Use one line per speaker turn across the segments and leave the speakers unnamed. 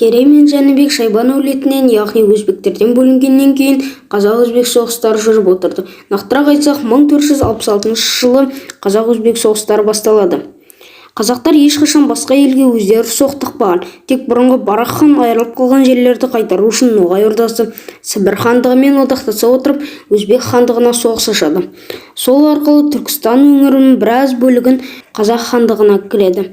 Керей мен Жәнібек Шайбан әулетінен, яғни өзбектерден бөлінгеннен кейін қазақ-өзбек соғыстары жүріп отырды. Нақтырақ айтсақ, 1466 жылы қазақ-өзбек соғыстары басталады. Қазақтар ешқашан басқа елге өздері соқтықпаған, тек бұрынғы Барақ хан айырылып қалған жерлерді қайтару үшін Ноғай Ордасы Сібір хандығымен одақтаса отырып, Өзбек хандығына соғыс ашады. Сол арқылы Түркістан өңірінің біраз бөлігін Қазақ хандығына кіреді.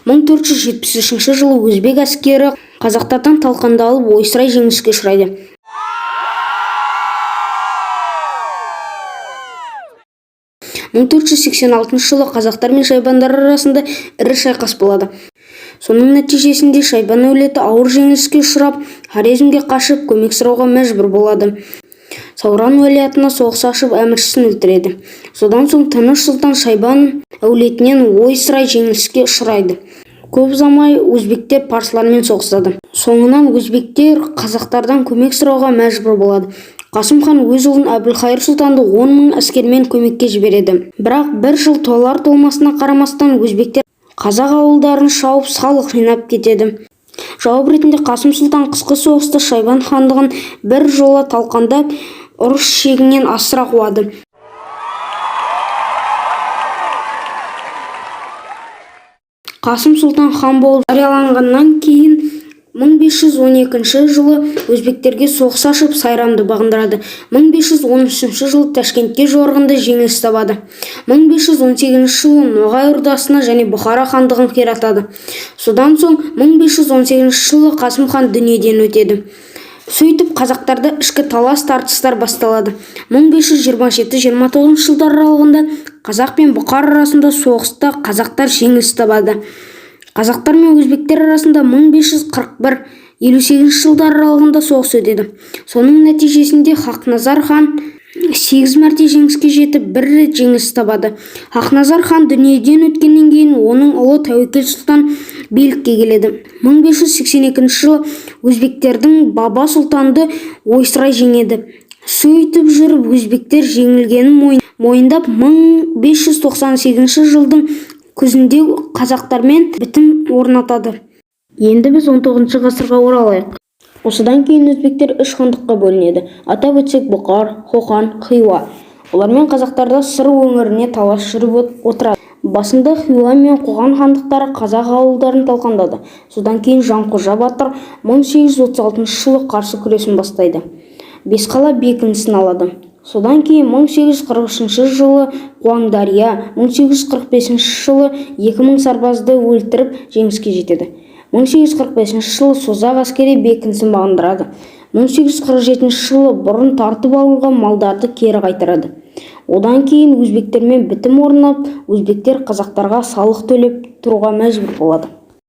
1473 жылы өзбек әскері қазақтардан талқандалып, ойсырай жеңіліске ұшырайды. 1486 жылы қазақтар мен шайбандар арасында ірі шайқас болады. Соның нәтижесінде Шайбан әулеті ауыр жеңіліске ұшырап, Хорезмге қашып, көмек сұрауға мәжбүр болады. Сауран уәлаятына соғыс ашып, әміршісін өлтіреді. Содан соң Тыныш сұлтан Шайбан әулетінен ойсырай жеңіліске ұшырайды. Көп ұзамай өзбектер парсылармен соғысады. Соңынан өзбектер қазақтардан көмек сұрауға мәжбүр болады. Қасым хан өз ұлын Әбілхайыр сұлтанды 10 мың әскермен көмекке жібереді. Бірақ бір жыл толар-толмасына қарамастан өзбектер қазақ ауылдарын шауып, салық жинап кетеді. Жауап ретінде Қасым сұлтан қысқы соғыста Шайбан хандығын бір жола талқандап, ұрыс шегінен асыра қуады. Қасым сұлтан хан болып жарияланғаннан кейін 1512 жылы өзбектерге соғыс ашып, Сайрамды бағындырады. 1513 жылы Ташкентке жорығында жеңіліс табады. 1518 жылы Ноғай Ордасына және Бұхара хандығын қиратады. Содан соң 1518 жылы Қасым хан дүниеден өтеді. Сөйтіп қазақтарда ішкі талас-тартыстар басталады. 1527-29 жылдар аралығында қазақ пен бұқар арасында соғыста қазақтар жеңіліс табады. Қазақтар мен өзбектер арасында 1541-58 жылдар аралығында соғыс өтеді. Соның нәтижесінде Хақназар хан 8 мәрте жеңіске жетіп, бір рет жеңіліс табады. Хақназар хан дүниеден өткеннен кейін оның ұлы Тәуекел сұлтан билікке келеді. 1582 жылы өзбектердің Баба сұлтанды ойсырай жеңеді. Сөйтіп жүріп өзбектер жеңілгенін мойындап, 1598 жылдың күзінде қазақтармен бітім орнатады. Енді біз 19 ғасырға оралайық. Осыдан кейін өзбектер үш хандыққа бөлінеді. Атап өтсек, Бұқар, Қоқан, Хиуа. Олармен қазақтарда Сыр өңіріне талас жүріп отырады. Басында Хиуа мен Қоқан хандықтары қазақ ауылдарын талқандады. Содан кейін Жанқожа батыр 1836 жылы қарсы күресін бастайды. Бесқала бекінісін алады. Содан кейін 1843 жылы Қуаңдария, 1845 жылы 2000 сарбазды өлтіріп жеңіске жетеді. 1845 жылы Созақ әскери бекінісін бағындырады. 1847 жылы бұрын тартып алынған малдарды кері қайтарады. Одан кейін өзбектермен бітім орнап, өзбектер қазақтарға салық төлеп тұруға мәжбүр болады.